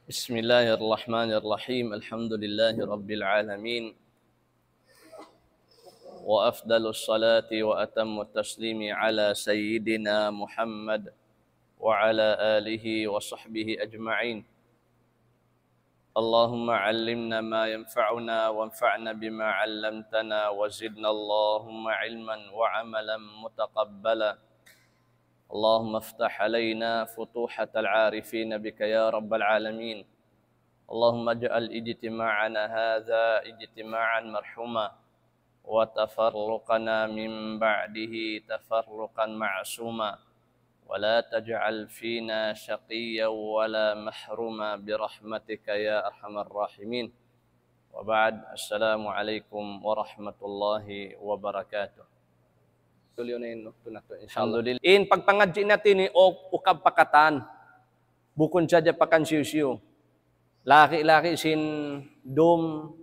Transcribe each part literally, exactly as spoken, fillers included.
بسم الله الرحمن الرحيم. الحمد لله رب العالمين. وأفضل الصلاة وأتم التسليم على سيدنا محمد وعلى آله وصحبه أجمعين. اللهم علمنا ما ينفعنا وانفعنا بما علمتنا وزدنا اللهم علما وعملا متقبلا. اللهم افتح علينا فتوحة العارفين بك يا رب العالمين. اللهم اجعل اجتماعنا هذا اجتماعا مرحوما وتفرقنا من بعده تفرقا معصوما ولا تجعل فينا شقيا ولا محروما برحمتك يا أرحم الراحمين. وبعد، السلام عليكم ورحمة الله وبركاته. Tuliun in waktu natu', inshallah. Alhamdulillah. In pagpangadji' natu' ini, o, ukab pa katan. Bukun sadja pa kan hisiyu-siyu. Lagi-lagi sin dum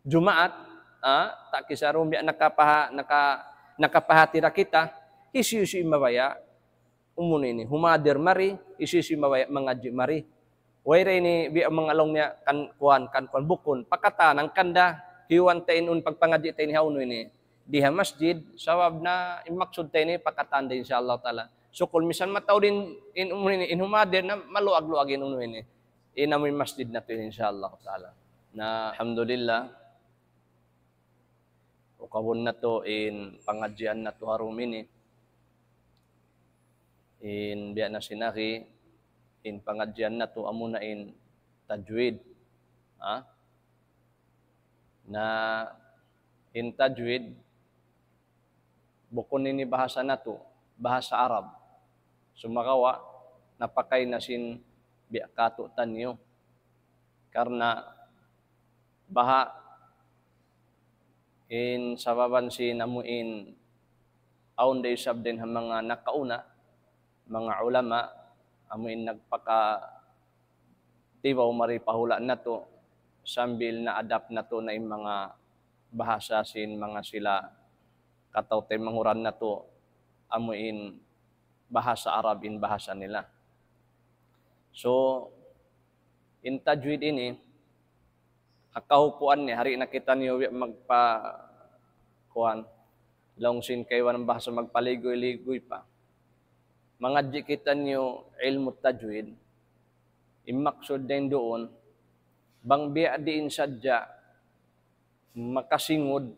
Jumaat, ah, ta' kisarun biya' nakapaha-, naka-, nakapahati da kita, hisiyu-siyu in mabaya'. Amu ini, humadir mari, hisiyu-siyu in mabaya' mangadji' mari. Way da ini biya' manga laung niya kan kuwan, kan kuwan bukun. Pa katan, hangkan da, hiyuan ta in unu in pagpangadji' ta ini ha unu ini. Di ha masjid, sabab na in maksud ta ini pa katan da, inshallah ta'ala. Sukul misan mataud in, in unu ini, in humadir na maluag-luag in unu ini. In amu in masjid natu' ini, inshallah ta'ala. Na, alhamdulillah. Ukabun natu' in pangadjian natu' ha dum ini. In biya' na sin agi, in pangadjian natu' amuna in tajwid. Ha? Na in tajwid, bukun ini bahasa natu', bahasa Arab. Sumagawa', napakay na sin biya' katu'niyu. Karna' baha' in sababan sin amu in awn da isab dayn ha manga nakauna, manga ulama, amu in nagpakatibaw mari pa hula' natu', sambil na-adapt natu' na in manga bahasa sin manga sila kataw-taymanghuran natu', amu in bahasa Arab in bahasa nila. So, in tajwid ini, ha kahupuan niya, hari na kitaniyu biya' magpa-, kuwan, laung sin kaibanan bahasa magpaligoy-ligoy pa. Mangadji' kitaniyu ilmu' tajwid, in maksud dayn duun, bang biya' diin sadja makasingud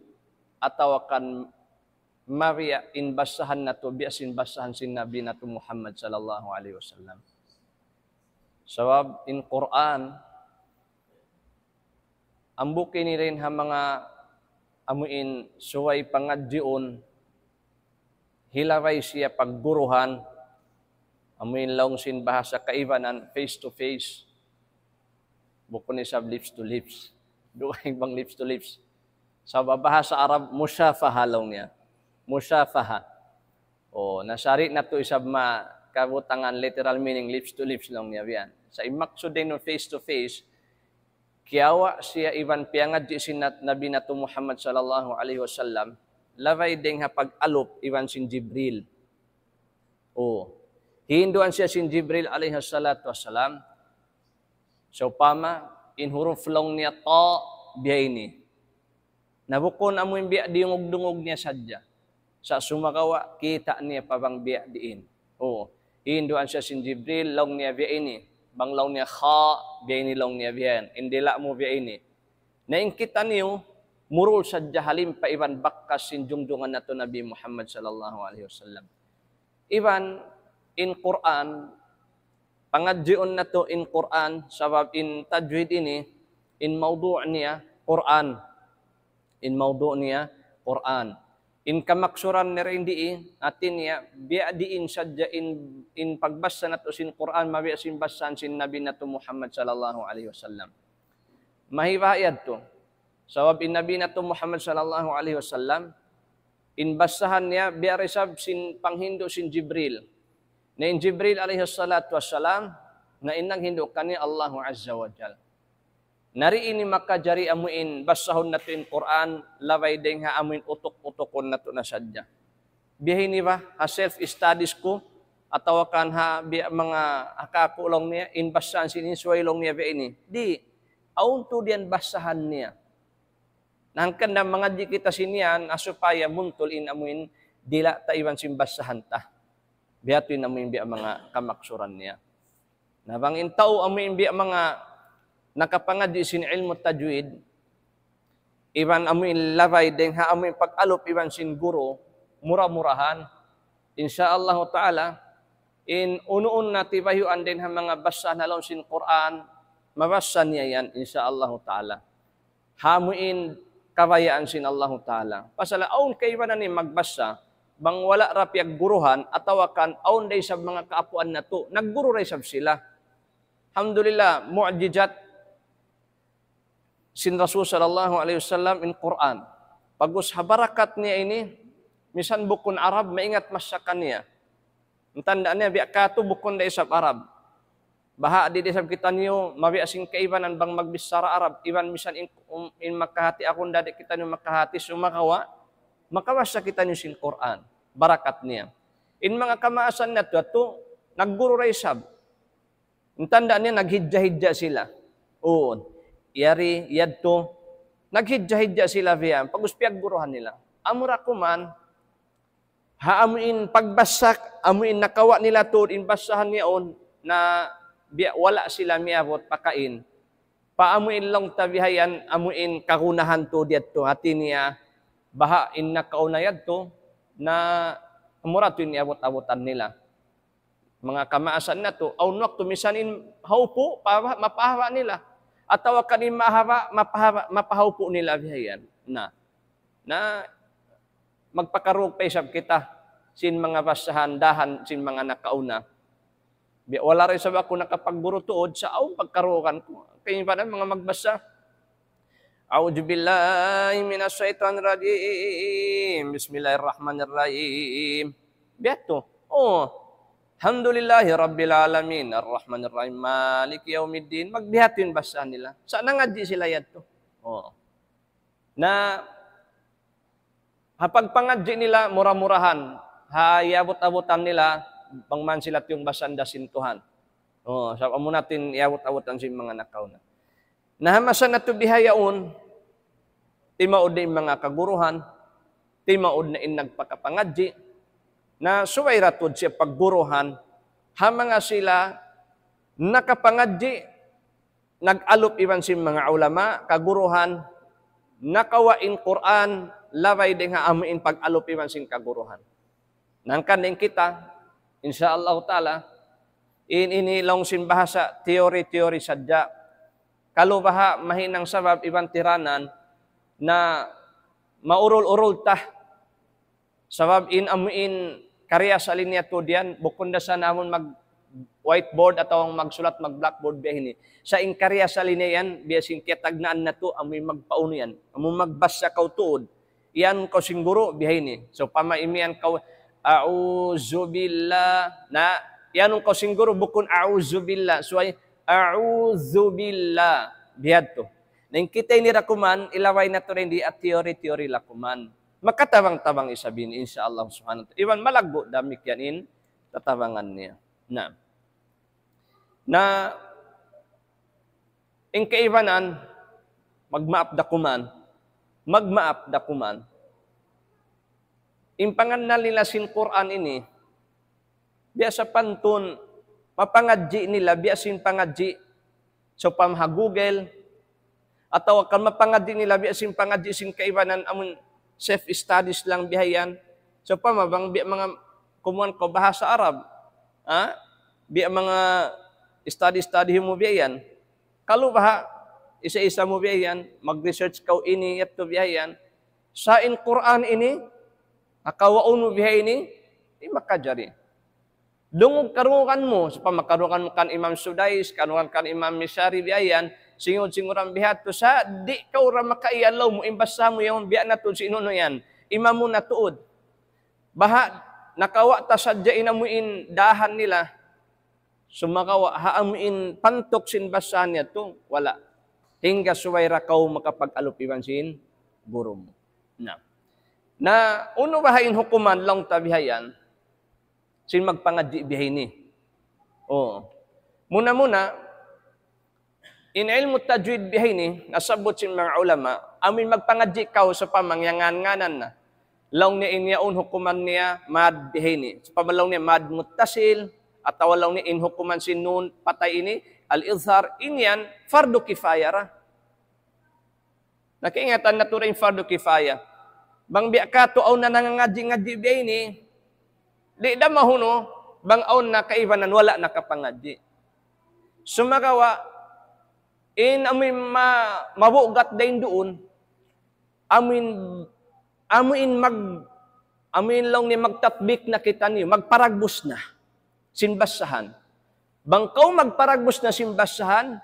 atawa kan mabiya' in basahan natu' biya' sin basahan sin Nabi natu' Muhammad sallallahu alayhi wasallam. Sabab in Qur'an, hambuuk ini dayn ha manga amu in subay pangadjiun, hilabay siya pagguruhan, amu in laung sin bahasa kaibanan, face to face. Bukun isab lips to lips. Dugaing bang lips to lips. Sa' bahasa Arab, musafaha laung niya. Musafaha. O, na sari natu' isab ma kabutangan literal meaning lips to lips laung niya biya' yan. Sa' in maksud dayn face to face, kiyawa' siya iban piyangadji' sin nat-, Nabi natu' Muhammad sallallahu alayhi wasallam, labay dayn ha pag-alup iban sin Jibril. O, hinduan siya sin Jibril alayhi salatu wassalam, sawpama, in huruf laung niya ta, biya' ini. Na bukun amu in biya' diyungug-dungug niya sadja. Sa' sumagawa', kita' niya pa bang biya' diin. O, hinduan siya sin Jibril, laung niya biya' ini. Bang laung niya kha, biya' ini laung niya biya' yan. In dila' mu biya' ini. Na in kitaniyu, murul sadja halimpa iban bakas sin jungjungan natu' Nabi Muhammad sallallahu alayhi wasallam. Iban in Qur'an, pangadjiun natu' in Qur'an, sabab in tajwid ini, in mawdu' niya Qur'an. In mawdu' niya Qur'an. In kamaksuran niya dayn dii, hati niya, biya' diin sadja in, in pagbasa natu' sin Qur'an, mabiya' sin basahan sin Nabi natu' Muhammad sallallahu alayhi wasallam. Mahiba yadtu. Sabab in Nabi natu' Muhammad sallallahu alayhi wasallam, in basahan niya, biya' da isab sin panghindu' sin Jibril. Na in Jibril alayhi salatu wassalam, na in naghindu' kaniya Allahu Azza wa Jal. Na di' ini makajari amu in basahun natu' in Qur'an, labay dayn ha amu in utuk-utukun natu' na sadja. Biya' ini ba, ha self-studies ku, atawa kan ha biya' manga ha kaku' laung niya, in basahan sin in subay laung niya biya' ini. Di', awn tuud yan basahan niya. Na hangkan na mangadji' kita sin yan, ha supaya muntul in amuin dila' ta iban sin basahan ta. Biya' hādtu in amuin biya' manga kamaksuran niya. Na bang in tau amuin biya' manga nakapangadji' sin ilmu tajwid, iban amuin labay dayn ha amuin pag-alup iban sin guru, mura-murahan, insya Allahu ta'ala, in unu-unu na tibayuan dayn ha manga basa na laung sin Qur'an, mabasa niya yan, insya Allahu ta'ala. Ha amuin kabayaan sin Allahu ta'ala. Pasal awn kaibanan in magbasa, bang wala' ra piyagguruhan, atawa kan awn da isab manga kaapuan natu', nagguru da isab sila. Alhamdulillah, mu'jizat sin Rasul sallallahu alayhi wasallam in Qur'an. Pag'ubus ha barakat niya ini, misan bukun Arab, maingat masa kaniya. In tanda' niya, biya' katu' bukun da isab Arab. Baha' di' da isab kitaniyu, mabiya' sin kaibanan bang magbichara Arab, iban misan in, um, in makahati aku, di' kitaniyu makahati, sumagawa', makabasa kitaniyu sin Qur'an. Barakat niya. In manga kamaasan natu' yadtu, nagguru da isab. In tanda' niya, naghidja-hidja sila. Uun. Yari, yadtu. Naghidja-hidja sila biya' yan. Pag'ubus piyagguruhan nila. Amura kuman, ha amuin pagbasa, amuin nakawa' nila tuud in basahan niya yaun, na biya' wala' sila miyabut pakain. Pa amuin laung ta bihayan, amuin kagunahan tuud yadtu. Hati niya, baha' in nakauna yadtu, na amura tuud in iyabut-abutan nila. Manga kamaasan natu', awn waktu misan in haupu', pa-, mapahawa nila. Atawa kan in mahawa, mapahawa, mapahaupu' nila bihayan. Na, na magpakarug pa isab kita sin manga basahan dahan sin manga nakauna. Biya' wala' da isab aku nakapagguru tuud sa' awn pagkarugan ku. Kaibanan manga magbasa. أعوذ بالله من الشيطان الرجيم. بسم الله الرحمن الرحيم. Biya' yadtu. Oh. الحمد لله رب العالمين. الرحمن الرحيم. مالك يوم الدين. Magbiya' yadtu in basahan nila. Sa' nangadji' sila yadtu. Oh. Na, ha pagpangadji' nila, mura-murahan. Ha iyabut-abutan nila, bang man sila tiyungbasan da sin Tuhan. Oh, sa' amu na in iyabut-abutan sin manga nakauna. Na ha masa natu' bihayaun, timaud na in manga kaguruhan, timaud na in nagpakapangadji', na subay da tuud siya pagguruhan, ha manga sila nakapangadji', nag-alup iban sin manga ulama, kaguruhan, nakawa' in Qur'an, labay dayn ha amuin pag-alup iban sin kaguruhan. Na hangkan in kita, insya Allah ta'ala, in ini laung sin bahasa teori-teori sadja. Kalu baha' mahinang sabab iban tiranan na maurul-urul ta. Sabab in amuin karya salin niya tuud yan, bukun da sa' namun mag whiteboard atawa magsulat, mag blackboard biya' ini. Sa' in karya salin niya yan, biya' sin kiyatagnaan natu', amuin magpaunu yan. Amu magbasa kaw tuud. Iyanun kaw sin guru, biya' ini. So, pama imiyan kaw, أعوذ بالله. Na, iyanun kaw sin guru, bukun أعوذ بالله. So, ay, أعوذ بالله. Biya' yadtu. Na in kita ini da kuman, ilabay natu' da in di ha teori-teori da kuman. Makatabang-tabang isab ini, insya Allah subhanahu wa ta'ala. Iban malaggu' damikkiyan in tatabangan niya. Na, na, in kaibanan, magmaap da kuman, magmaap da kuman. In pangannal nila sin Qur'an ini, biya' sapantun, mapangadji' nila, biya' sin pangadji', sawpama ha Google, atawa kan mapangadji' nila, biya' sin pangadji' sin kaibanan, amun self-studies lang biya' yan. Sawpama bang biya' manga kumuan kaw bahasa Arab, ha? Biya' manga study-study mu biya' yan. Kalu baha', isa-isa mu biya' yan, mag-research kaw ini, yadtu biya' yan. Sa' in Qur'an ini, ha kawaun mu biya' ini, di' makajari. Dungug karungugan mu, sawpama karungugan mu kan Imam Sudais, karungugan kan Imam Mishari biya' yan, singud-singuran biya' yadtu sa', di' kaw ra makaiyan laung mu, in basa mu yan, biya' na tuud sin unu yan, imam mu na tuud. Baha', nakawa' ta sadja in amuin dahan nila, sumagawa' ha amuin pantuk sin basahan niya tu, wala'. Hangga subay da kaw makapag-alup iban sin guru mu. Na. Na, unu baha' in hukuman laung ta bihayan? Sin magpangadji' bihaini. Oo. Muna-muna, in ilmu' tajwid bihaini, nasabbut sin manga ulama, amuin magpangadji' kaw sawpama ngiyangan-nganan na. Laung niya in yaun hukuman niya mad bihaini. Sawpama laung niya mad muttasil, atawa laung niya in hukuman sin nun patay ini, al-izhar, in yan, fardu kifaya ra. Na kaingatan natu' da in fardu kifaya. Bang biya' katu' awn na nangangadji'-ngadji' biya' ini, di' da mahunu, bang awn na kaibanan wala' nakapangadji'. Sumagawa', in amuin ma-, mabugat dayn duun, amuin, amuin mag-, amuin laung niya magtatbik na kitaniyu, magparagbus na sin basahan. Bang kaw magparagbus na sin basahan,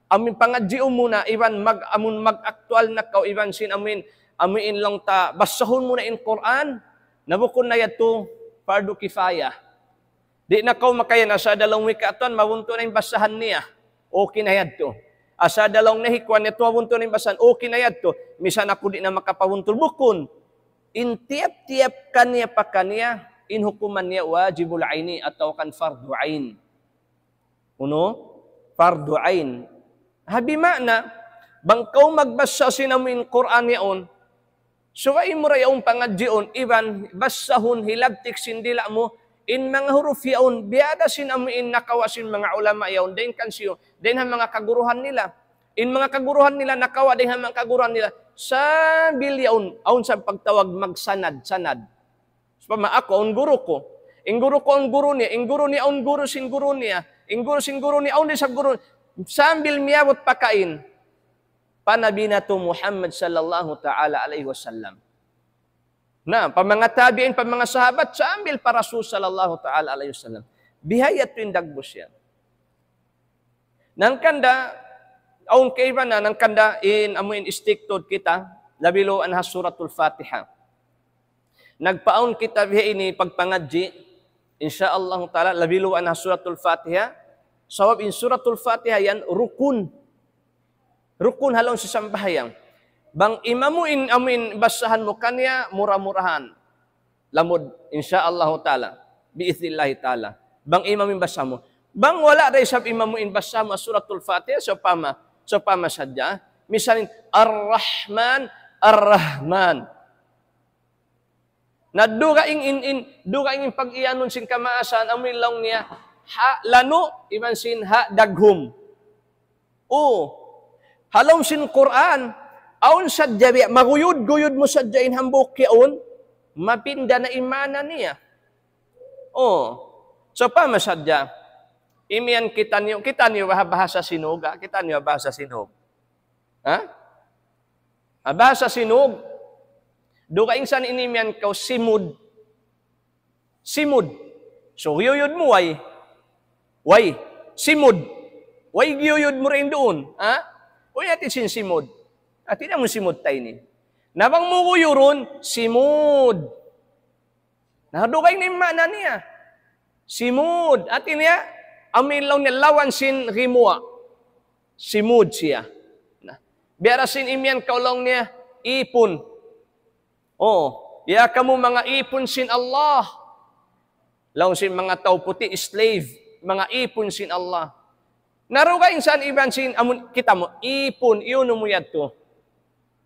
amuin pangadjiun mu na, iban mag-, amun mag-aktual na kaw, iban sin amuin, amuin laung ta, basahun mu na in Qur'an, na bukun na yadtu fardu kifaya. Di' na kaw makayan, asal da laung mu katuan, mabuntul na in basahan niya. Okay na yadtu. Asal da laung niya hi kuwan yadtu, mabuntul na in basahan. Okay na yadtu. Misan aku di' na makapabuntul. Bukun. In tiyap-tiyap kaniya pa kaniya, in hukuman niya wajibul aini atawa kan fardu ain. Unu? Fardu ain. Ha, bima'na, bang kaw magbasa sin amuin Qur'an yaun, subay mu ra yaun pangadjiun, iban basahun hilabtik sin dila' mu, in manga huruf yaun, biya' da sin amuin nakawa' sin manga ulama yaun, dayn kan siyu, dayn ha manga kaguruhan nila. In manga kaguruhan nila, nakawa' dayn ha manga kaguruhan nila, sambil yaun, awn sa pagtawag magsanad-sanad. Sawpama aku, awn guru ku. In guru ku, awn guru niya. In guru niya, awn guru sin guru niya. In guru sin guru niya, awn da isab guru. Sambil miyabut pa kain. Pa Nabi natu' Muhammad sallallahu ta'ala alayhi wasallam. Na, pa manga tabi'in, pa manga sahabat, sambil pa Rasul sallallahu ta'ala alayhi wasallam. Biya' ha yan in dagbus yan. Hangkan da, awn kaibanan, hangkan da in amuin istiktod kita, labi luan ha Suratul Fatiha. Nagpaawn kita biya' ini pagpangadji', insya Allah ta'ala, labi luan ha Suratul Fatiha, sabab in Suratul Fatiha yan rukun. Rukun ha lawm sin sambahayang. Bang imamu in amuin basahan mu kaniya, mura-murahan. Lamud, insya Allah ta'ala. Bi'idhnillahi ta'ala. Bang imamu in basahan mu. Bang wala' da isab imamu in basahan mu, Suratul Fatiha, sawpama, sawpama sadja. Misalin, Ar-Rahman, Ar-Rahman. Na dugaing in, in, dugaing in pag-iyanun sin kamaasan, amuin laung niya, ha lanu', iban sin ha daghum. O, ha lawm sin Qur'an, awn sadja biya', maguyud-guyud mu sadja in hambuuk yaun, mapinda na in maana niya. O, sawpama sadja, imiyan kitaniyu, kitaniyu ha bahasa Sinug, ha? Kitaniyu ha bahasa Sinug. Ha? Ha bahasa Sinug, dugaing sa in imiyan kaw simud. Simud. So, giyuyud mu, way. Way. Simud. Way giyuyud mu dayn duun. Ha? Uy, hati sin simud. Hati na mu simud ta ini. Na bang mu guyurun, simud. Na dugaing na in maana niya. Simud. Hati niya, amuin laung niya lawan sin gimuwa'. Simud siya. Na. Biya' da sin imiyan kaw laung niya, ipun. O, ya kamu manga ipun sin Allah. Laung sin manga tau puti', slave, manga ipun sin Allah. Na dugaing sa iban sin, amun, kita' mu, ipun, iyunu mu yadtu.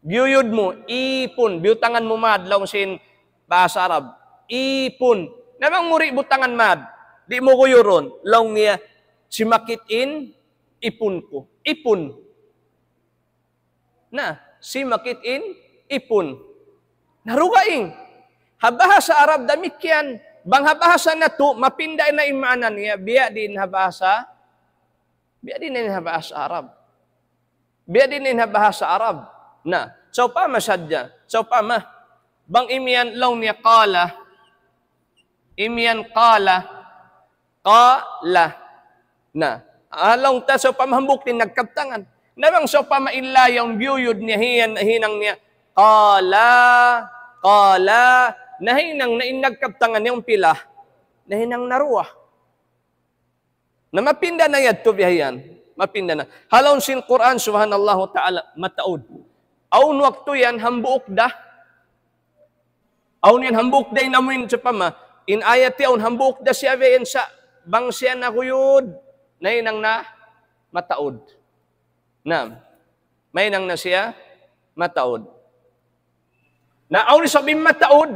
Giyuyud mu, ipun, biyutangan mu mad, laung sin bahasa Arab. Ipun. Na bang mu di' butangan mad, di' mu guyurun, laung niya, simakit in ipun ku. Ipun. Na, simakit in ipun. Na dugaing. Ha bahasa Arab damikkiyan. Bang ha bahasa natu', mapinda na in maana niya. Biya' diin ha bahasa, biya' diin ha bahasa Arab. Biya' diin ha bahasa Arab. Na, sawpama sadja. Sawpama. Bang imiyan laung niya qala. Imiyan qala. Qala. Na, laung ta sawpama hambuuk in nagkabtangan. Na bang sawpama in la yaun giyuyud niya, hiyan, hinang niya. Qala, qala. Nahinang na in nagkabtangan yaun pila. Nahinang na duwa. Na mapinda na yadtu biya' yan. Mapinda na. Ha lawm sin Qur'an, subhanallahu ta'ala, mataud. Awn waktu yan, hambuuk da. Awn yan hambuuk da in amuin sawpama, In ayat yaun hambuuk da siya biya' yan sa' bang siya naguyud, nahinang na mataud. Naam. Mahinang na siya mataud. Na awn isab in mataud,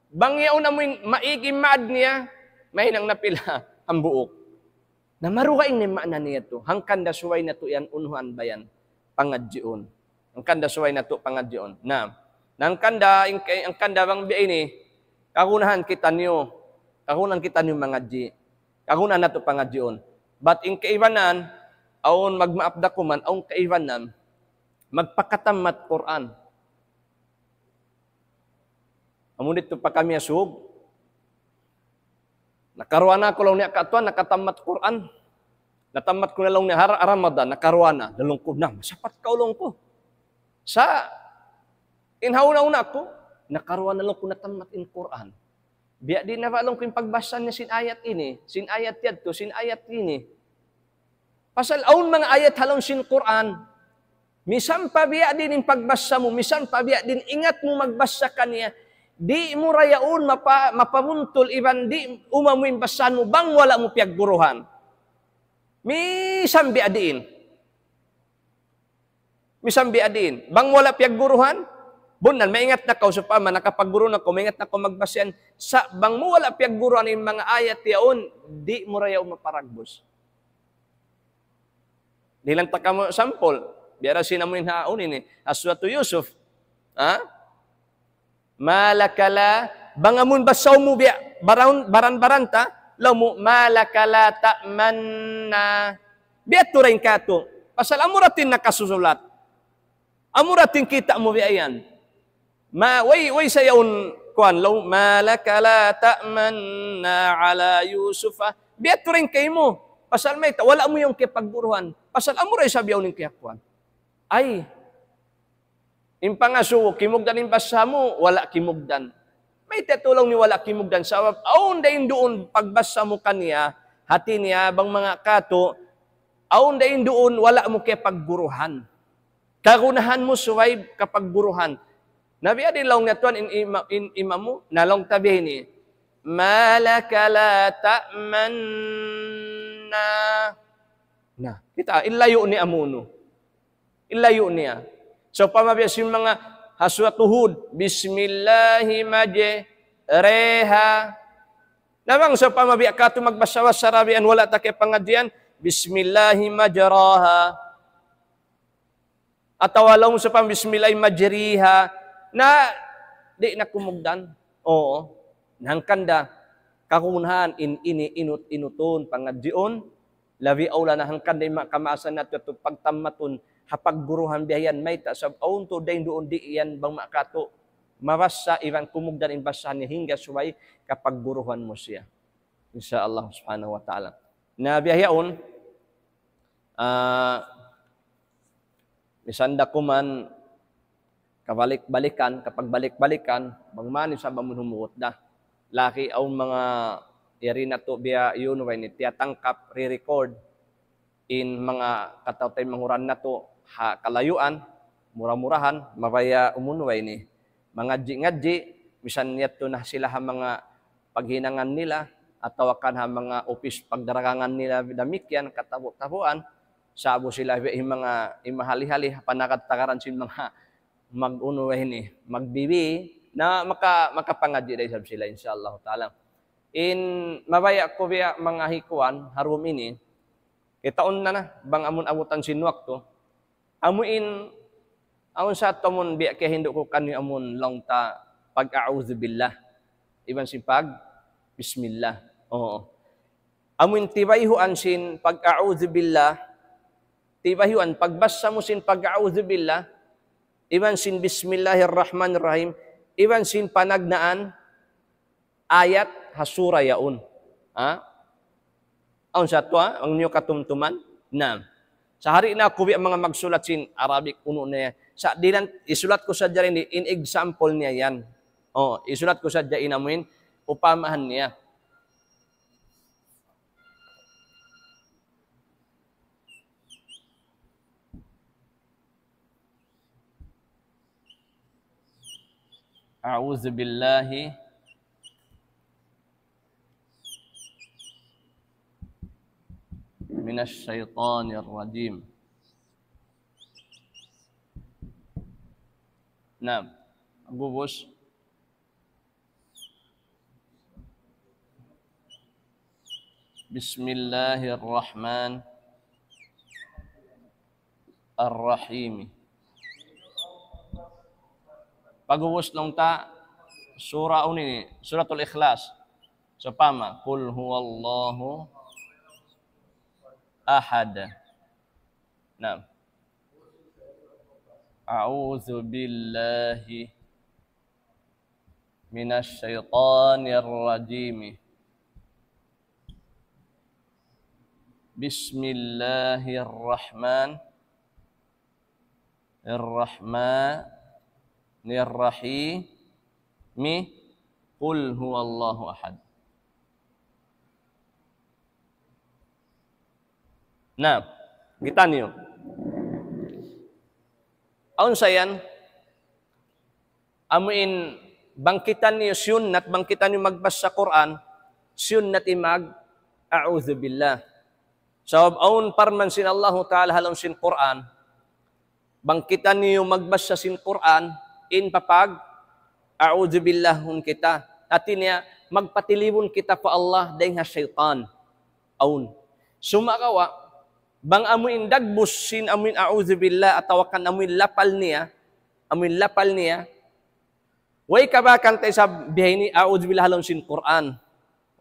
bang yaun amuin maig in maad niya, mahinang na pila hambuuk. Na marugaing na in maana niya tu. Hangkan da subay natu' yan unuhan bayan pangadjiun. Hangkan da subay natu' pangadjiun. Na, na hangkan da, hangkan da bang biya' ini, kagunahan kitaniyu. Kagunahan kitaniyu mangadji'. Kagunahan natu' pangadjiun. Bat in kaibanan, awn magmaap da kuman, awn kaibanan, magpakatammat Qur'an. Amu didtu pa kami ha Sug. Nakaruwa na aku laung niya, "Ka tuwan, nakatammat Qur'an. Natammat ku na laung niya ha Ra-, Ramadan, nakaruwa na." Laung ku, "Na, masapat kaw," laung ku. Sa' in ha una-una ku, nakaruwa na laung ku natammat in Qur'an. Biya' diin na ba laung ku in pagbasa niya sin ayat ini, sin ayat yadtu, sin ayat ini. Pasal awn manga ayat ha lawm sin Qur'an. Misan pa biya' diin in pagbasa mu, misan pa biya' diin ingat mu magbasa kaniya, di' mu ra yaun mapa-, mapabuntul iban di' umam in basahan mu bang wala' mu piyagguruhan. Misan biya' diin. Misan biya' diin. Bang wala' piyagguruhan, bunnal, maingat na kaw, sawpama, nakapagguru na kaw, maingat na kaw magbasa yan. Sa' bang mu wala' piyagguruhan in manga ayat yaun, di' mu ra yaun maparagbus. Dihilan ta kamu sampul. Biya' da sin amuin ha unu ini, ha Suratu Yusuf. Ha? ما لك لا, bang amun basaw mu biya', baran, baran-baran ta, laung mu, ما لك لا تأمنا. Biya' tuud in katu'. Pasal amu ra in nakasusulat. Amu ra in kita' mu biya' yan. Ma, way, way sa yaun kuwan, laung, ما لك لا تأمنا على يوسف. Biya' tuud in kaymu. Pasal mayta', wala' mu yan kiyapagguruhan. Pasal amu ra isab yaun in kiyakuwan. Ay, in pangasubu, kimugdan in basa mu, wala' kimugdan. Mayta' tuud laung niya wala' kimugdan. Sabab, awn da in duun pagbasa mu kaniya, hati niya, bang manga katu', awn da in duun, wala' mu kiyapagguruhan. Kagunahan mu subay kapagguruhan. Na biya' diin laung niya tuwan in ima-, in imam mu, na laung ta biya' ini, ما لك لا تأمنا. Na, kita', in layu' niya amu unu. In layu' niya. Sawpama biya' sin manga ha Suratu Hud, بسم الله مجريها. Na bang sawpama biya' katu' magbasa-basa ra biya' yan wala' ta kiyapangadjian, بسم الله مجراها. Atawa laung sawpama بسم الله مجريها. Na, di' na kumugdan. Oo. Na hangkan da, kagunahan in ini inut-inutun, pangadjiun, labi awla na hangkan da in manga kamaasan natu' yadtu pagtammatun, ha pagguruhan biya' yan mayta', sabab awn tuud da in duun di' yan bang manga katu', mabasa iban kumugdan in basahan niya hangga subay kapagguruhan mu siya. Insya Allah subhanahu wa ta'ala. Na biya' yaun, ah, misan da kuman kabalik-balikan, kapagbalik-balikan, bang man isab amun humugut da. Lagi' awn manga yari natu' biya' yaun way ini tiyatangkap, re-record in manga kataw-taymanghuran natu' ha kalayuan, mura-murahan, mabaya' amun way ini mangadji'-ngadji', misan yadtu na sila ha manga paghinangan nila, atawa kan ha manga upis pagdaragangan nila damikkiyan, katabu-tabuan, sa'bu sila biya' in manga, in mahali-hali, panagad-tagaran sin manga mag-unu way ini, magbibi, na maka-, makapangadji' da isab sila, insya Allah ta'ala. In mabaya' ku biya' manga hikuan, ha room ini, kitaun na na, bang amun abutan sin waktu, amu in, awn sa tuud amun biya' kahindu' ku kaniyu amun laung ta pag-a'udhu billah. Iban sin pag-bismillah. Oo. Amu in tibayhuan sin pag-a'udhu billah, tibayhuan, pagbasa mu sin pag-a'udhu billah, iban sin bismillahirrahmanirrahim, iban sin panagnaan, ayat ha sura yaun. Ha? Awn sa tuud, ha? Bang niyu katumtuman. Na. Sa' hari na aku biya' manga magsulat sin Arabic, unu na yan. Sa' dihilan, isulat ku sadja ini, in example niya yan. Oh, isulat ku sadja in amuin, upamahan niya. أعوذ بالله الشيطان الرجيم. Naam. Pag'ubus. بسم الله الرحمن الرحيم. Pag'ubus laung ta, surah unu ini, Suratul Ikhlas. Sawpama, قل هو الله أحد. Naam. أعوذ بالله من الشيطان الرجيم. بسم الله الرحمن الرحمن الرحيم. قل هو الله أحد. Na, kitaniyu. Awn sa yan, amu in bang kitaniyu sunnat, bang kitaniyu magbasa Qur'an, sunnat in mag-, "A'udhu billah." Sabab awn parman sin Allahu Ta'ala ha lawm sin Qur'an, bang kitaniyu magbasa sin Qur'an, in papag, "A'udhu billahun" kita. Hati niya, magpatilibun kita pa Allah dayn ha saytan. Awn. Sumagawa', bang amu in dagbus sin amu in "A'udhu billah" atawa kan amu in lapal niya, amu in lapal niya, way kabakan ta isab biya' ini, "A'udhu billah" ha lawm sin Qur'an.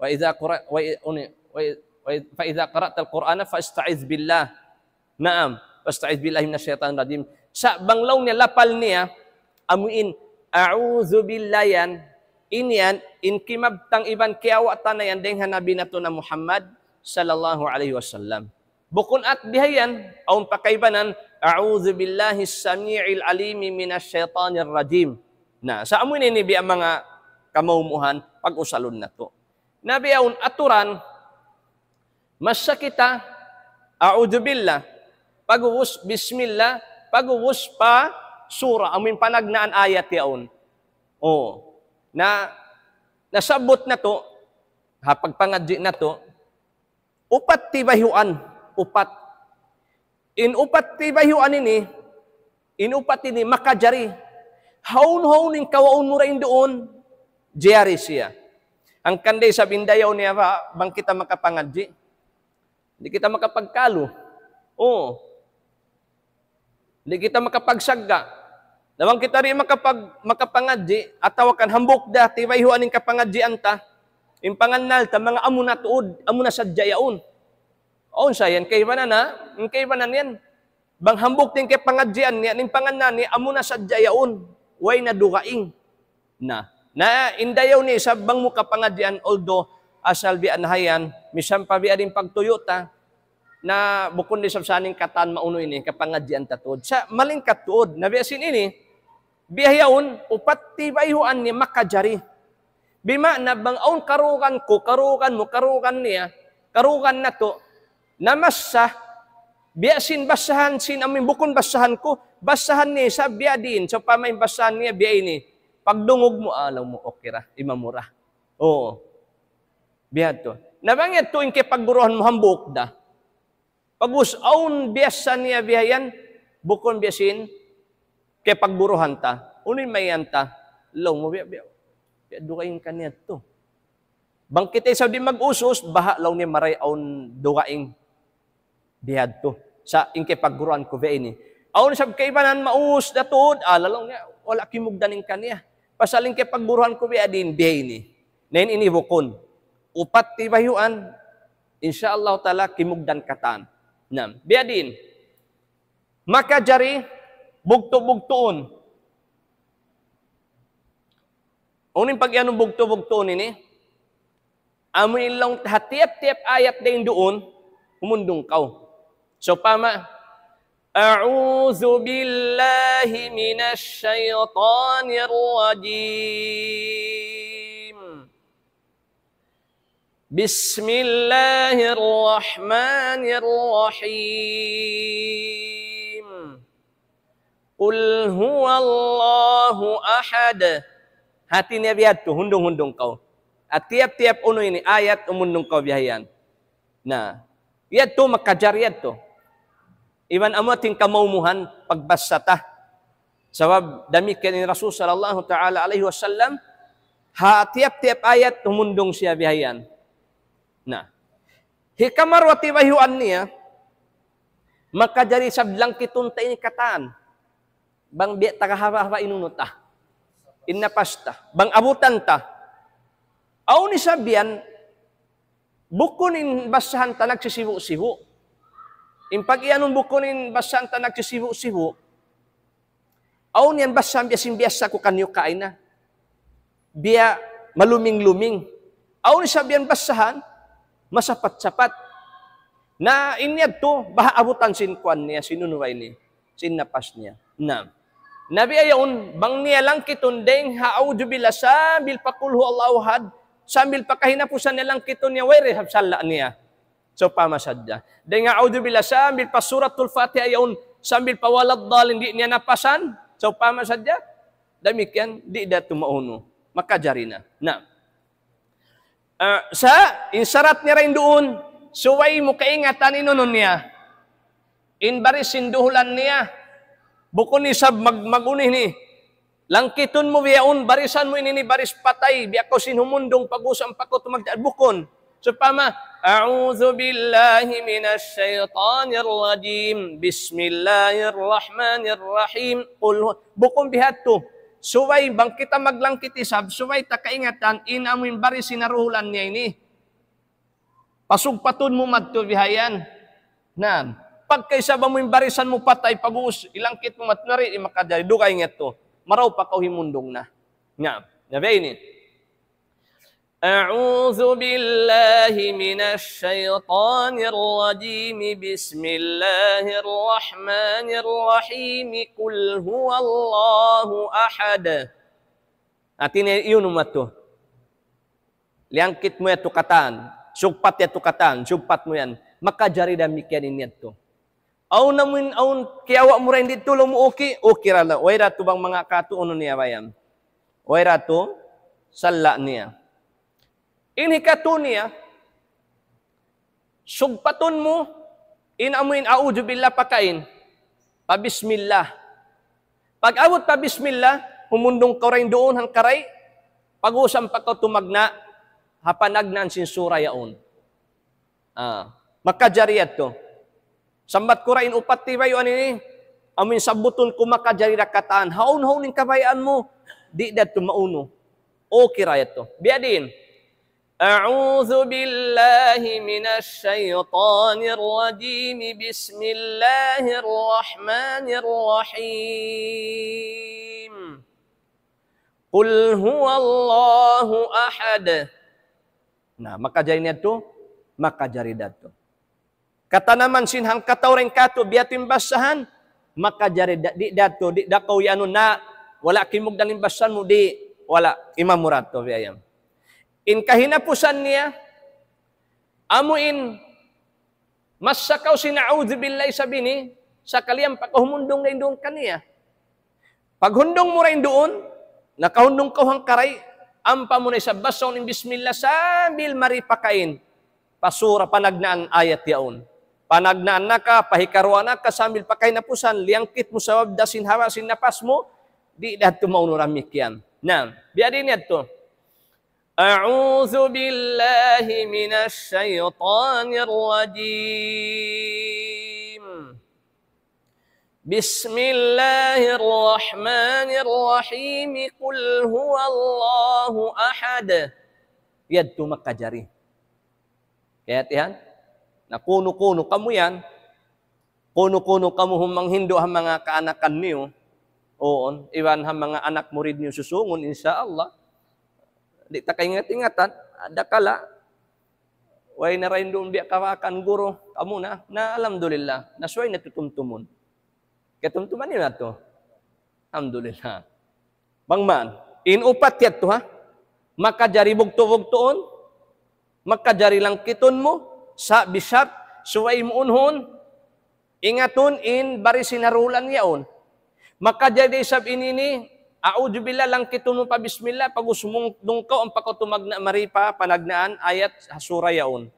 وإذا قرأ-، وإ-، uni-، وإ-، وإ-، فإذا قرأت القرآن فاستعذ بالله. Naam, فاستعذ بالله من الشيطان الرجيم. Sa' bang laung niya lapal niya, amu in, "A'udhu billah" yan, in yan, in kimabtang iban kiyawa' ta na yan dayn ha Nabi natu' na Muhammad sallallahu alayhi wasallam. Bukun at bihayan, awn pa kaibanan, "أعوذ بالله السميع العليم من الشيطان الرجيم." Na, sa' amu ini biya' manga kamaumuhan, pag-usalun natu'. Na biya' awn aturan, masa kita, "A'udhu billah," pag'ubus, "Bismillah," pag'ubus pa surah, amu in panagnaan ayat yaun. O, na, nasabbut natu', ha pagpangadji' natu', upat tibayhuan, upat. In upat tibayhuan ini, in upat ini makajari. Hawnu-hawnu in kawaun mu dayn duun, jari siya. Hangkan da isab in dayaw niya ba, bang kita makapangadji'. Di' kita makapagkalu. Oo. Di' kita makapagsagga'. Na bang kita di' makapag-, makapangadji', atawa kan hambuuk da, tibayhuan in kapangadjian ta, in pangannal ta, manga amu na tuud, amu na sadja yaun. Awn sa yan, kaibanan na, in kaibanan yan. Bang hambuuk da in kapangadjian niya, in pangannal niya, amu na sadja yaun. Way na dugaing. Na, na in dayaw niya isab bang mu kapangadjian, although asal biya' na hayan, misan pa biya' da in pagtuyu' ta, na bukun da isab sa in katan maunu ini, kapangadjian ta tuud. Sa' malingkat tuud, na biya' sin ini, biya' yaun, upat tibayhuan niya makajari. Bima'na bang awn karugan ku, karugan mu, karugan niya, karugan natu', na masa, biya' sin basahan sin amu in bukun basahan ku, basahan niya isab biya' diin, sawpama in basahan niya biya' ini, pagdungug mu, alaw mu, okay ra, imamura. Oo. Biya' tu. Na bang yadtu in kiyapagguruhan mu hambuuk da. Pag'ubus awn biyasa niya biya' yan, bukun biya' sin kiyapagguruhan ta. Unu in mayan ta, laung mu biya', biya', biya' dugaing kaniya tu. Bang kita isab di' mag-usus, baha' laung niya maray awn dugaing. Biya' tu. Sa' in kiyapagguruhan ku biya' ini. Awn isab kaibanan maus da tuud, ala laung niya, wala' kimugdan in kaniya. Pasal in kiyapagguruhan ku biya' diin, biya' ini. Na in ini bukun. Upat tibayhuan, insya Allah ta'ala kimugdan katan. Na, biya' diin. Makajari bugtu'-bugtuun. Unu in pag-iyanun bugtu'-bugtuun ini? Amu in laung ha tiyap-tiyap ayat dayn duun, humundung kaw. Sawpama, أعوذ بالله من الشيطان الرجيم. بسم الله الرحمن الرحيم. قل هو الله أحد. Hati niya biya' tu, hundung-hundung kaw. At tiyap-tiyap unu ini, ayat humundung kaw biya' yan. Na, Yadtu makajari yadtu. Iban amu in kamaumuhan pagbassa ta. Sabab damikkiyan in Rasul sallallahu ta'ala alayhi wasallam, ha tiyap-tiyap ayat humundung siya bihayan. Na. Hikamaruwa tibayhuan niya, makajari isab langkitun ta ini katan. Bang biya' ta kahaba'-haba' in unu ta. In napas ta. Bang abutan ta. Awn isab yan, bukun in bassahan ta nagsisibu'-sibu'. In pag-iyanun bukun in bassahan ta nagsisibu'-sibu'. Awn yan bassahan biya' sin biyassa ku kaniyu kaina. Biya' maluming-luming. Awn isab yan bassahan, masapat-sapat. Na in yadtu, baha' abutan sin kuwan niya, sin unu ba ini, sin napas niya. Na. Na biya' yaun, bang niya langkitun dayng ha a'udhu billah sambil pa qul huwallahu ahad, sambil pa kahinapusan niya langkitun niya, way ra isab salla' niya. Sawpama sadja. Dayng ha a'udhu billah sambil pa Suratul Fatiha yaun, sambil pa waladdallin, di' niya napasan, sawpama sadja. Damikkiyan, di' da tuud maunu. Makajari na. Na. Ah, sa', in sarat niya dayn duun, subay mu kaingatan in unu niya. In baris sin duhulan niya. Bukun isab mag-, mag-unu ini. Langkitun mu biya' yaun, barisan mu ini, ini baris patay, biya' kaw sin humundung pag-ubus ampa kaw tumagna', bukun. Sawpama, أعوذ بالله من الشيطان الرجيم. بسم الله الرحمن الرحيم. قل هو. Bukun bihadtu. Subay bang kita maglangkit isab, subay ta kaingatan, in amu in baris sin duhulan niya ini. Pasugpatun mu madtu bihayan. Na, pagka isab amu in barisan mu patay, pag-ubus, ilangkit mu madtu na, di' makajari, dugaing yadtu. Marayaw pa kaw himundung na. Na, na biya' ini. أعوذ بالله من الشيطان الرجيم. بسم الله الرحمن الرحيم. قل هو الله أحد. Hati niya, iyun mu madtu. Liyangkit mu yadtu katan. Sugpat yadtu katan. Sugpat mu yan. Makajari damikkiyan in yadtu. Awn amu in, awn kiyawa' mu dayn didtu, laung mu okay, okay ra la. Way da tuud bang manga katu' unu niya ba yan. Way da tuud salla' niya. In hikatu niya, sugpatun mu, in amu in a'udhu billah pakain. Pa bismillah. Pag-abut pa bismillah, humundung kaw dayn duun hangkaray, pag-ubus ampa kaw tumagna', ha panagnaan sin sura yaun. Ah, makajari yadtu. Sambat ku ra in upat tibayuan ini, amu in sabbutun ku makajari da katan. Hawnu-hawnu in kabayaan mu, di' da tuud maunu. Okay ra yadtu. Biya' diin. أعوذ بالله من الشيطان الرجيم. بسم الله الرحمن الرحيم. قل هو الله أحد. Na, makajari niya tu, makajari da tu. Katanaman sin hangkatau dayn katu', biya' tu in bassahan, makajari da, di' da tu, di' da kaw iyanu na, wala' kimugdan in bassahan mu, di', wala', imam mu ra tu, biya' yan. In kahinapusan niya, amu in massa kaw sin a'udhu billahi isab ini, sakali ampa kaw humundung dayn duun kaniya. Paghundung mu dayn duun, nakahundung kaw hangkaray, ampa mu na isab basahun in bismillah sambil mari pakain. Pa sura panagnaan ayat yaun. Panagnaan na ka, pa hikaruwa na ka, sambil pa kahinapusan, liyangkit mu sabab da sin hawa sin napas mu, di' da tu maunu damikkiyan. Na, biya' diin yadtu. أعوذ بالله من الشيطان الرجيم. بسم الله الرحمن الرحيم. قل هو الله أحد. Yadtu makajari. Kaya tiyan, na kunu-kunu kamu yan, kunu-kunu kamu humanghindu' ha manga kaanakan niyu, uun, iban ha manga anak murid niyu susungun, insya Allah. Di' ta kaingat-ingatan, adakala, way na dayn duun biya' kawakan guru, kamu na, na alhamdulillah, na subay na tutumtumun. Katumtuman niyu na tu. Alhamdulillah. Bang man, in upat yadtu ha, makajari bugtu'-bugtuun, makajari langkitun mu, sa' bisat, subay mu unhun, ingatun in baris sin harulan yaun. Makajari isab ini ini, a'udhu billah, langkitun mu pa bismillah, pag-ubus humundung kaw, ampa kaw tumagna' mari pa panagnaan ayat ha sura yaun.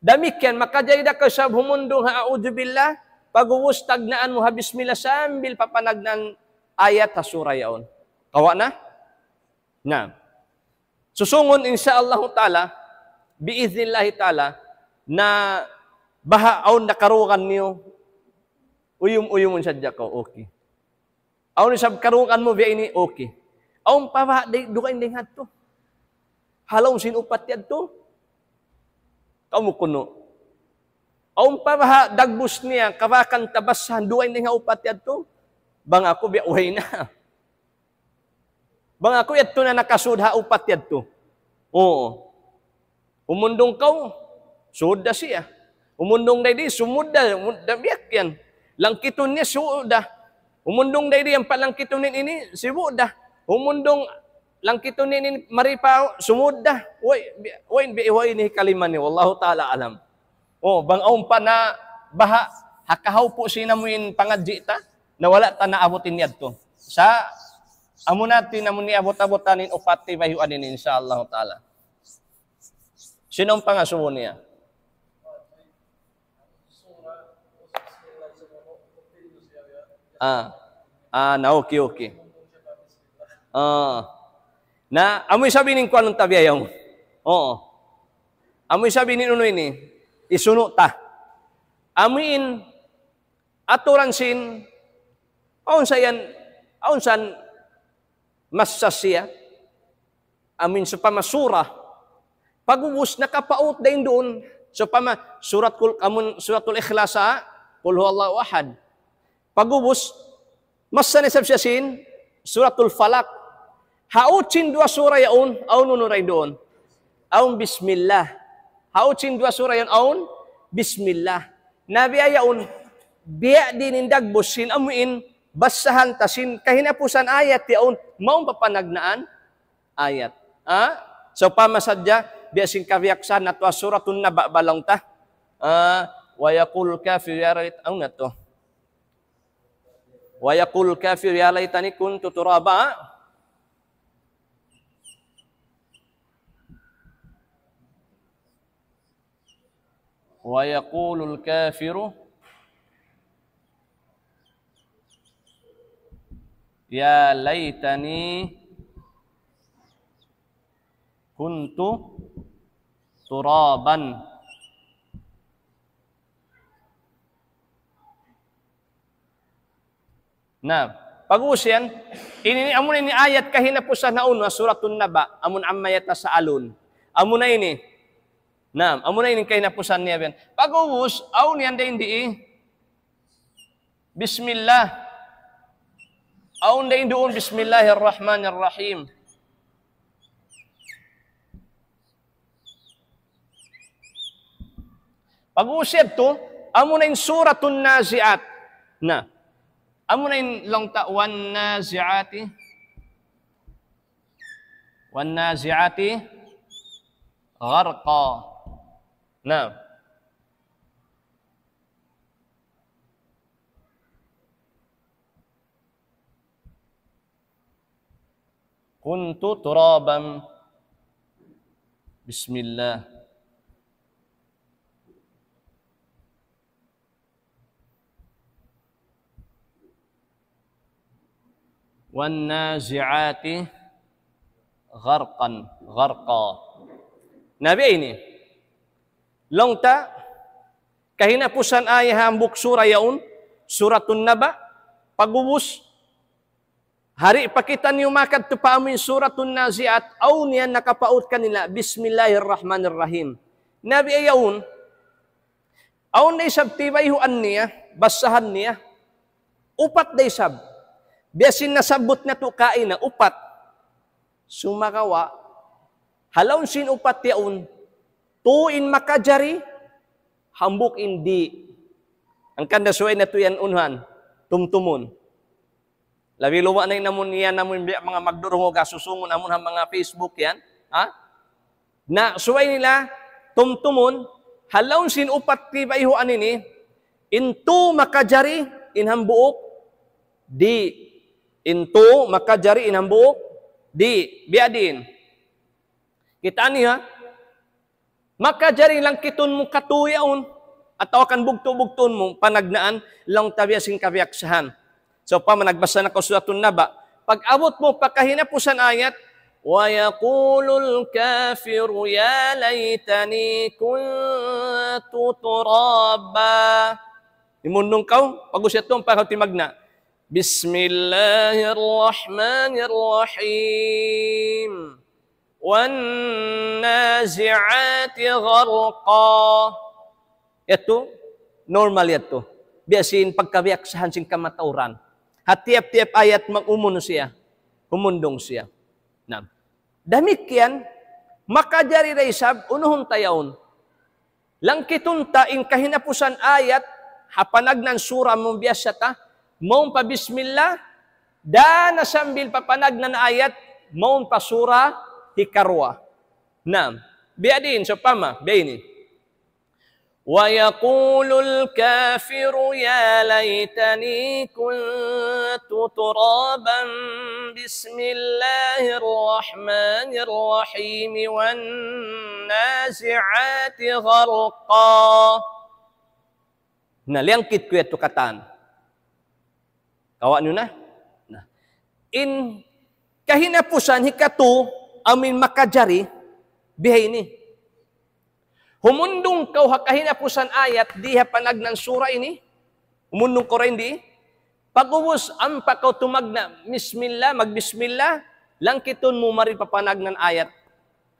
Damikkiyan, makajari da kaw isab humundung ha a'udzubillah, pag'ubus tagnaan mu ha bismillah sambil papanagnaan ayat ha sura yaun. Kawa' na? Na. Susungun, insya Allahu ta'ala, bi'idhnillahi ta'ala, na baha' awn da karugan niyu, uyum-uyumun sadja kaw, okay. Awn isab karugan mu biya' ini, okay. Awn pa baha' di-, dugaing dayn ha yadtu. Ha lawm sin upat yadtu. Kamu kunu'. Awn pa baha' dagbus niya, kabakan ta basahan dugaing dayn ha upat yadtu. Bang aku biya' way na. Bang aku yadtu na nakasud ha upat yadtu. Oo. Humundung kaw, sud da siya. Humundung dayn di, sumud da, mud da biya' yan. Langkitun niya, sud da. Humundung dayn di, ampa langkitun in ini, sud da. Humundung langkitun in ini, mari pa, sumud da. Way, bi-, way, bi-, way ini kalima niya. Wallahu ta'ala alam. Oh, bang awn pa na baha', ha kahawpu' sin amu in pangadji' ta, na wala' ta naabut in yadtu. Sa', amu na in amu in abut-abutan in upat tibayhuan ini, insya Allahu ta'ala. Sin amu in pangasubu niya? Ah. Ah, na, okay, okay. Ah. Na, amu isab ini in kuwan ta biya' yaun. Oo. Amu isab ini in unu ini. Isunu' ta. Amu in aturan sin, awn sa yan, awn sa yan massa siya. Amu in sawpama sura. Pag'ubus nakapaut dayn duun. Sawpama surat kul-, amun suratul Ikhlas, ha? Qul huwallahu ahad. Pag'ubus, massa na isab siya sin suratul Falaq. Ha ut sin duwa sura yaun, awn unu dayn duun? Awn bismillah. Ha ut sin duwa sura yaun, awn bismillah. Na biya' yaun, biya' diin in dagbus sin amu in basahan ta sin kahinapusan ayat yaun, mawn papanagnaan ayat. Ha? Sawpama sadja, biya' sin kabiyaksahan natu' ha Suratun Naba ba laung ta. Ah, wa yaqulul kafir ya layt-, awn na tu. Wa yaqulul kafir ya laytani kuntu turaba. Wa yaqulul kafiru ya laytani kuntu turaban. Na, pag'ubus yan, ini, amu na ini ayat kahinapusan ha unu, ha Suratun Naba, amun amma yatasaalun. Amu na ini. Na, amu na ini kahinapusan niya yan. Pag'ubus, awn yan dayn di, eh. Bismillah. Awn dayn duun, Bismillahirrahmanirrahim. Pag'ubus yadtu, amu na in Suratun Nazi'at. Na. Amu na in laung ta, wan nazi'ati. Wan nazi'ati gharqa. Na. Kuntu turaban. Bismillah. Wan nazi'ati gharqan, gharqa. Na biya' ini. Laung ta, kahinapusan ayat hambuuk sura yaun, Suratun Naba, pag'ubus, hari pa kitaniyu makadtu pa amu in Suratun Nazi'at, awn yan nakapaut kanila, Bismillahirrahmanirrahim. Na biya' yaun, awn da isab tibayhuan niya, basahan niya, upat da isab. Biya' sin nasabbut natu' kaina, upat. Sumagawa', ha lawm sin upat yaun, tū in makajari, hambuuk in di'. Hangkan da subay natu' yan unuhan, tumtumun. Labi luba na in amun yan, amun biya' manga magdurungug ha susungun, amun ha manga Facebook yan, ha? Na, subay nila, tumtumun, ha lawm sin upat tibayhuan ini, in tū makajari, in hambuuk, di'. In tū makajari, in hambuuk, di'. Biya' diin. Kitaa niyu, ha? Makajari langkitun mu katu yaun, atawa kan bugtu'-bugtuun mu, panagnaan, laung ta biya' sin kabiyaksahan. So, pa managbasa na kaw Suratun Naba. Pag-abut mu pa kahinapusan ayat, ويقول الكافر يا ليتني كنت ترابا. Himundung kaw, pag-ubus yadtu, ampa kaw timagna'. بسم الله الرحمن الرحيم. والنازعات غرقا. Yadtu, normal yadtu. Biya' sin pagkabiyaksahan sin kamatauran. Ha tiyap-tiyap ayat mag-umunu siya, humundung siya. Na, damikkiyan, makajari da isab, unuhun ta yaun. Langkitun ta in kahinapusan ayat, ha panagnaan sura mu biyasa ta, mawn pa bismillah, dayn ha sambil pa panagnaan ayat, mawn pa sura hikaruwa. Na, biya' diin, sawpama, biya' ini. ويقول الكافر يا ليتني كنت ترابا. بسم الله الرحمن الرحيم. والنازعات غرقا. Na, liyangkit ku yadtu katan. Kawa' niyu na? Na. In kahinapusan hikatu, amu in makajari, biya' ini. Humundung kaw ha kahinapusan ayat di ha panagnaan sura ini. Humundung kaw dayn di. Pag-ubus, ampa kaw tumagna', bismillah, magbismillah, langkitun mu mari pa panagnaan ayat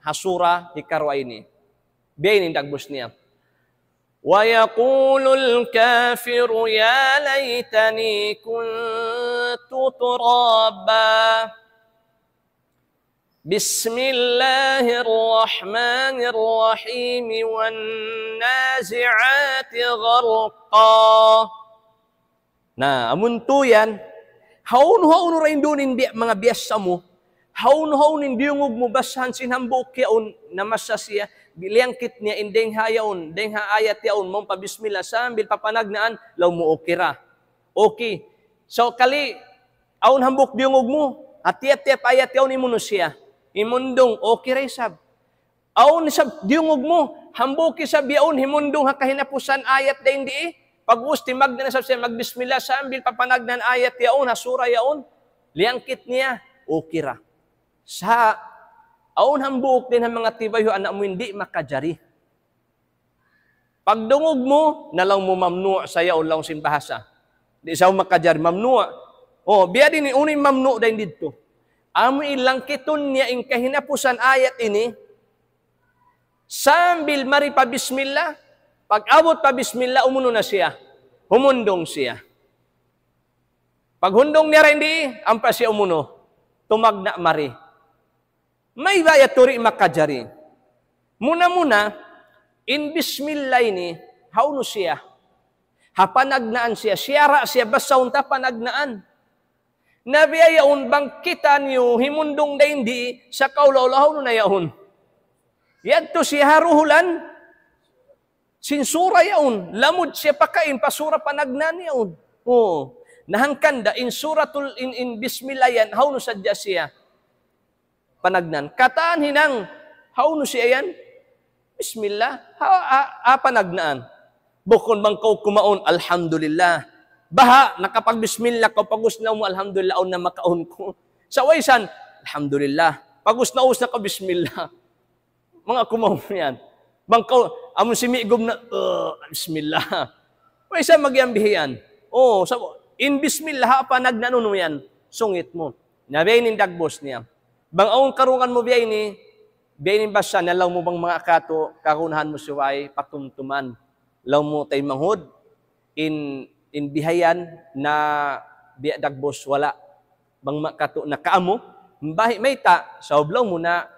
ha sura hikaruwa ini. Biya' ini in dagbus niya. ويقول الكافر يا ليتني كنت ترابا. بسم الله الرحمن الرحيم. والنازعات غرقا. Na, amun tuud yan, hawnu-hawnu ra in duun in biya', manga biyasa mu, hawnu-hawnu in diyungug mu basahan sin hambuuk yaun, na masa siya, liyangkit niya in dayng ha yaun, dayng ha ayat yaun, mawn pa bismillah, sambil pa panagnaan, laung mu okay ra. Okay. So, kali, awn hambuuk diyungug mu, ha tiyap-tiyap ayat yaun imunu siya. Himundung, okay ra isab. Awn isab diyungug mu, hambuuk isab yaun himundung ha kahinapusan ayat dayn di. Pag-ubus timagna' na isab siya magbismillah sambil pa panagnaan ayat yaun, ha sura yaun. Liyangkit niya, okay ra. Sa' awn hambuuk dayn ha manga tibayhuan mu in di' makajari. Pagdungug mu, na laung mu mamnu' sa yaun laung sin bahasa. Di' sa makajari mamnu'. Oh, biya' diin in unu in mamnu' dayn didtu. Amu in langkitun niya in kahinapusan ayat ini, sambil mari pa bismillah, pag-abut pa bismillah, umunu na siya. Humundung siya. Paghundung niya dayn di, ampa siya umunu. Tumagna' mari. Mayta' yadtu di' makajari? Muna-muna, in bismillah ini, hawnu siya? Ha panagnaan siya, siyara' siya, basahun ta panagnaan. Na biya' yaun bang kita' niyu himundung dayn di, sa' kaula-ula hawnu na yaun. Yadtu siya ha duhulan, sin sura yaun, lamud siya pakain pa sura panagnaan yaun. Oh, na hangkan da in suratul in, in bismillah yan, hawnu sadja siya panagnaan. Katan hinang, hawnu siya yan? Bismillah, ha, ha, ha panagnaan. Bukun bang kaw kumaun, alhamdulillah. Baha', nakapagbismillah kaw, pag-ubus na mu, alhamdulillah, awn na makaun ku. Sa' waysan, alhamdulillah. Pag-ubus na, ubus na kaw, bismillah. Manga kumaun yan. Bang kaw, amun simigum na, uh, bismillah. Waysan magyambihiyan. Oh, sa', in bismillah, ha panagnaan unu yan. Sungit mu. Na biya' ini in dagbus niya. Bang awn karungugan mu biya' ini, biya' ini in basa niya, laung mu bang manga katu', kagunahan mu subay patumtuman. Laung mu taymanghud, in, in bihayan na biya' dagbus wala'. Bang manga katu' nakaamu, bahi' mayta', sabab laung mu na,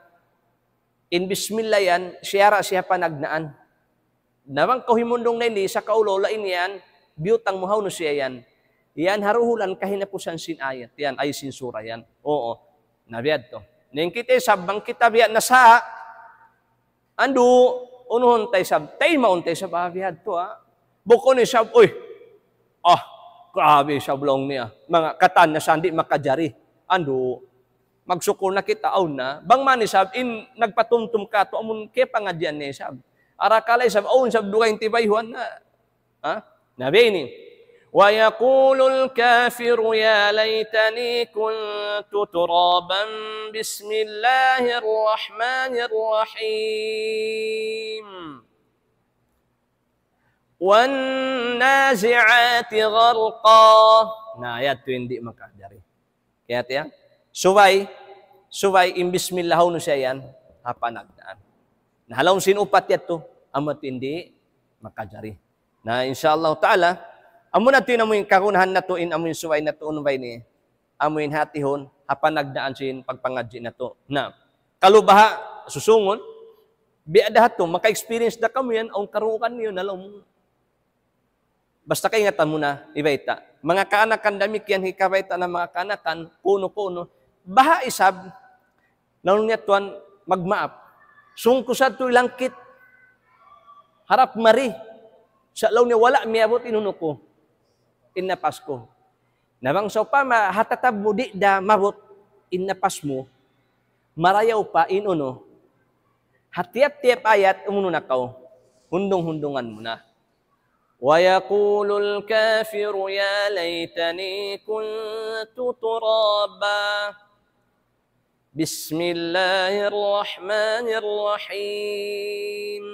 in bismillah yan, siyara' siya panagnaan. Na bang kaw himundung na ini, sa' kaula-ula ini yan, biyutang mu hawnu siya yan. Yan ha duhulan kahinapusan sin ayat yan, ay sin sura yan. Oo. Na biya' yadtu. Na in kita isab, bang kita biya' na sa', andu', unuhun ta isab, taymaun ta isab, ah, biya' yadtu, ah. Bukun isab, uy, ah, grabe isab laung niya. Manga katan na sa' di' makajari. Andu', magsukul na kita, awn na. Bang man isab, in nagpatumtum katu', amun kiyapangadjian niya isab. Arakala' isab, awn isab dugaing tibayhuan na. Ha? Na biya' ini. ويقول الكافر يا ليتني كنت ترابا. بسم الله الرحمن الرحيم. والنازعات غرقا. Na, yadtu in di' makajari. Kaya tiyan, subay, subay, in bismillah, unu siya yan, ha panagnaan. Na, ha lawm sin upat yadtu, amu yadtu in di' makajari. Na, insya Allah Ta'ala, amu na yadtu in amu in kagunahan natu', in amu in subay natu', unu ba ini, amu in hatihun, ha panagnaan sin pagpangadji' natu'. Na, kalu baha', susungun, biya' da hatu, maka-experience da kamu yan, awn karungugan niyu, na lawm. Basta kaingatan mu na, ibayta'. Manga kaanakan damikkiyan, hikabayta' na manga kaanakan, kunu-kunu. Baha' isab, laung niya tuwan, magmaap. Sungku sa tu langkit. Harap mari. Sa' laung niya wala' miyabut in unu ku. In napas ku. Na bang sawpama, ha tatab mu di' da mabut in napas mu, marayaw pa in unu. Ha tiyap-tiyap ayat, umunu na kaw. Hundung-hundungan mu na. ويقول الكافر يا ليتني كنت ترابا. بسم الله الرحمن الرحيم.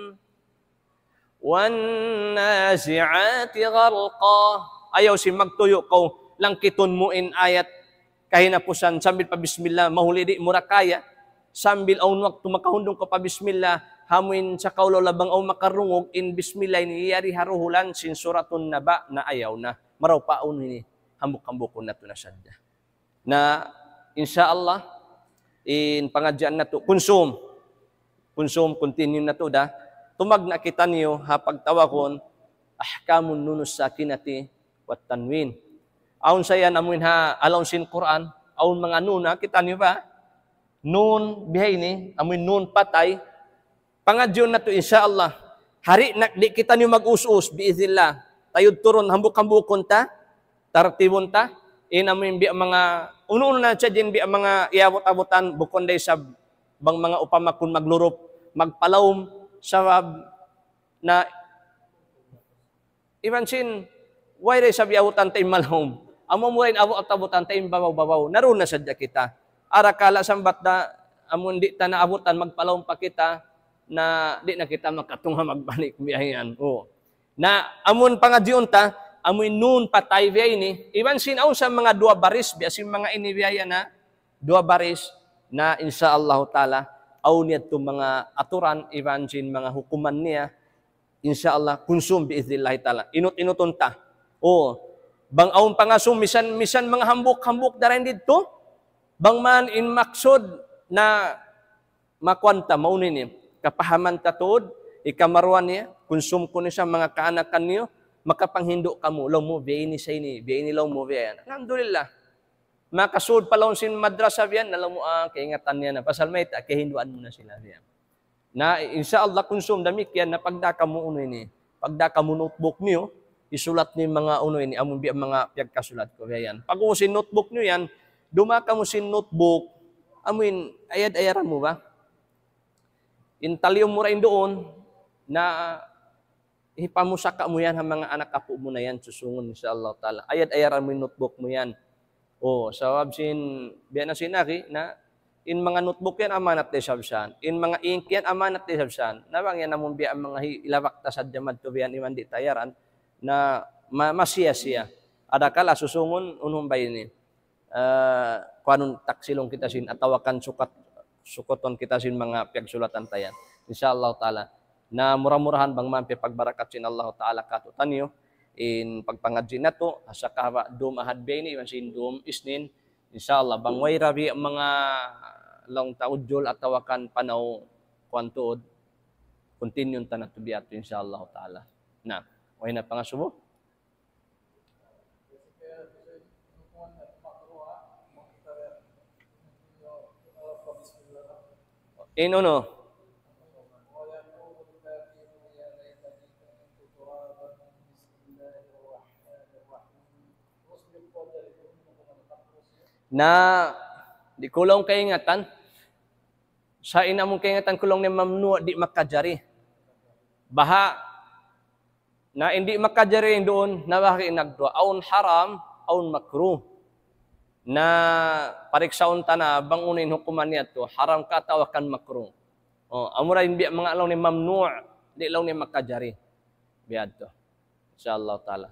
والنازعات غرقا. Ayaw sin magtuyu' kaw, langkitun mu in ayat kahinapusan sambil pa bismillah, mahuli di' mu da kaya, sambil awn waktu makahundung kaw pa bismillah, ha amu in sa kaulaw bang awn makarungug in bismillah ini yari ha duhulan sin Suratun Naba na ayaw na. Marayaw pa unu ini, hambuuk-hambuukun natu' na sadja. Na, insya Allah, in pangadjian natu', kunsum. Kunsum, continue natu' da. Tumagna' kitaniyu, ha pagtawagun, أحكام النون الساكنة والتنوين. Awn sa yan, amuin ha, ha lawm sin Qur'an, awn manga nun, ha, kitaniyu ba? Nun, bihaini, amuin nun patay. Pangadjiun natu', insya Allah. Hari na, di' kitaniyu mag-us-us, biiznillah. Tayud turun, hambuuk-hambuukun ta, tartibun ta, in amuin biya' manga, unu-unu na sadja in biya' manga iyabut-abutan, bukun da isab, bang manga upama kun maglurup, magpalaum, sabab na, iban sin, way da isab iyabutan ta in malaum. Amu mura in abut-abutan ta in babaw-babaw. Naruun na sadja kita. Arakala' sambat da, amun di' ta naabutan, magpalaum pa kita, na di' na kita makatunga' magbalik biya' yan. O. Na, amun pangadjiun ta, amuin nun patay biya' ini. Iban sin awn sa manga duwa baris, biya' sin manga ini biya' yan na, duwa baris, na insya Allah ta'ala, awn yadtu manga aturan, iban sin manga hukuman niya, insya Allah, kunsum biiznillahi ta'ala. Inut-inutun ta. O, bang awn pangasum, misan, misan manga hambuuk-hambuuk da dayn didtu, bang man in maksud na makuan ta, maunu ini, kapahaman ta tuud, ikamaruwa niya, kunsum kunu' sa manga kaanakan niyu, makapanghindu' kamu, laung mu, biya' ini sa ini, biya' ini laung mu, biya' yan. Alhamdulillah. Makasud pa laung sin madrasa biya' yan, na laung mu, ah, kaingatan niya na. Pasal mayta', kahinduan mu na sila biya' yan. Na, insya Allah, kunsum damikkiyan, na pagda kamu unu ini. Pagda kamu notebook niyu, isulat niyu manga unu ini, amun biya' manga piyagkasulat ku biya' yan. Pag-ubus sin notebook niyu yan, duma kamu sin notebook, amuin, ayad-ayaran mu ba? In taliyum mu ra in duun, na hipamusaka mu yan ha manga anak apu' mu na yan, susungun, insya Allah ta'ala. Ayad-ayaran mu in notebook mu yan. O, sabab sin, biya' na sin aki, na, in manga notebook yan, amanat da isab san. In manga ink yan, amanat da isab san. Na bang yan, amun biya' manga hi-, hilabak ta sadja madtu biya' yan, iban di' ta ayaran, na ma-, masiya-siya. Adakala susungun, unhum ba ini? Eh, kuanun taksilun kita sin, atawa kan sukat, sukutun kita sin manga piyagsulatan ta yan. Insya Allah ta'ala. Na mura-murahan bang man piyapagbarakat sin Allah ta'ala katu'taniyu, in pagpangadji' natu', ha sakahaba' dum Ahad biya' ini, iban sin dum Isnin, insya Allah, bang way ra biya' manga laung ta ujul atawa kan panaw kuan tuud, continue ta natu' biya' tu, insya Allah ta'ala. Na, way na pangasubu? In unu? Na, di' ku laung kaingatan. Sa' in amun kaingatan ku laung niya mamnu', di' makajari. Baha' na in di' makajari duun, na baha' nagduwa, awn haram, awn makruh. Na pariksaun ta na bang unu in hukuman niya tu, haram ka atawa kan makruh. O, amura in biya' manga laung niya mamnu', di' laung niya makajari. Biya' tu. Insya Allah Ta'ala.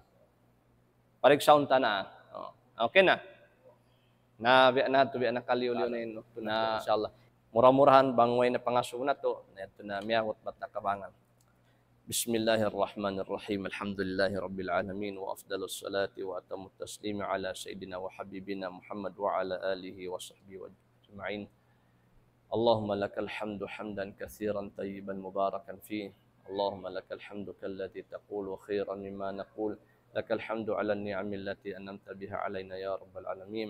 Pariksaun ta na. O, okay na. Na, biya' na tu, biya' na kaliyu-liyu na in waktu na, insya Allah. Mura-murahan bang way na pangasubu natu', na yadtu na miyabut bat na kabangan. بسم الله الرحمن الرحيم. الحمد لله رب العالمين، وأفضل الصلاة وأتم التسليم على سيدنا وحبيبنا محمد وعلى آله وصحبه أجمعين. اللهم لك الحمد حمدا كثيرا طيبا مباركا فيه. اللهم لك الحمد كالذي تقول وخيرا مما نقول. لك الحمد على النعم التي أنعمت بها علينا يا رب العالمين.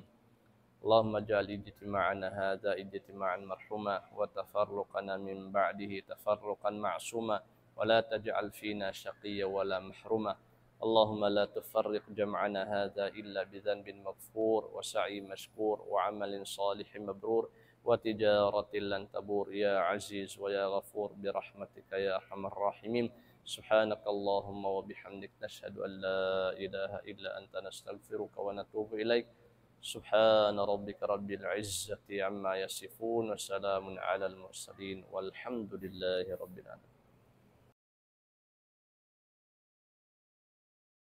اللهم اجعل اجتماعنا هذا اجتماعا مرحوما، وتفرقنا من بعده تفرقا معصوما، ولا تجعل فينا شقيا ولا محروما. اللهم لا تفرق جمعنا هذا إلا بذنب مغفور، وسعي مشكور، وعمل صالح مبرور، وتجارة لن تبور، يا عزيز ويا غفور، برحمتك يا أرحم الراحمين. سبحانك اللهم وبحمدك، نشهد أن لا إله إلا أنت، نستغفرك ونتوب إليك. سبحان ربك رب العزة عما يصفون، وسلام على المرسلين، والحمد لله رب العالمين.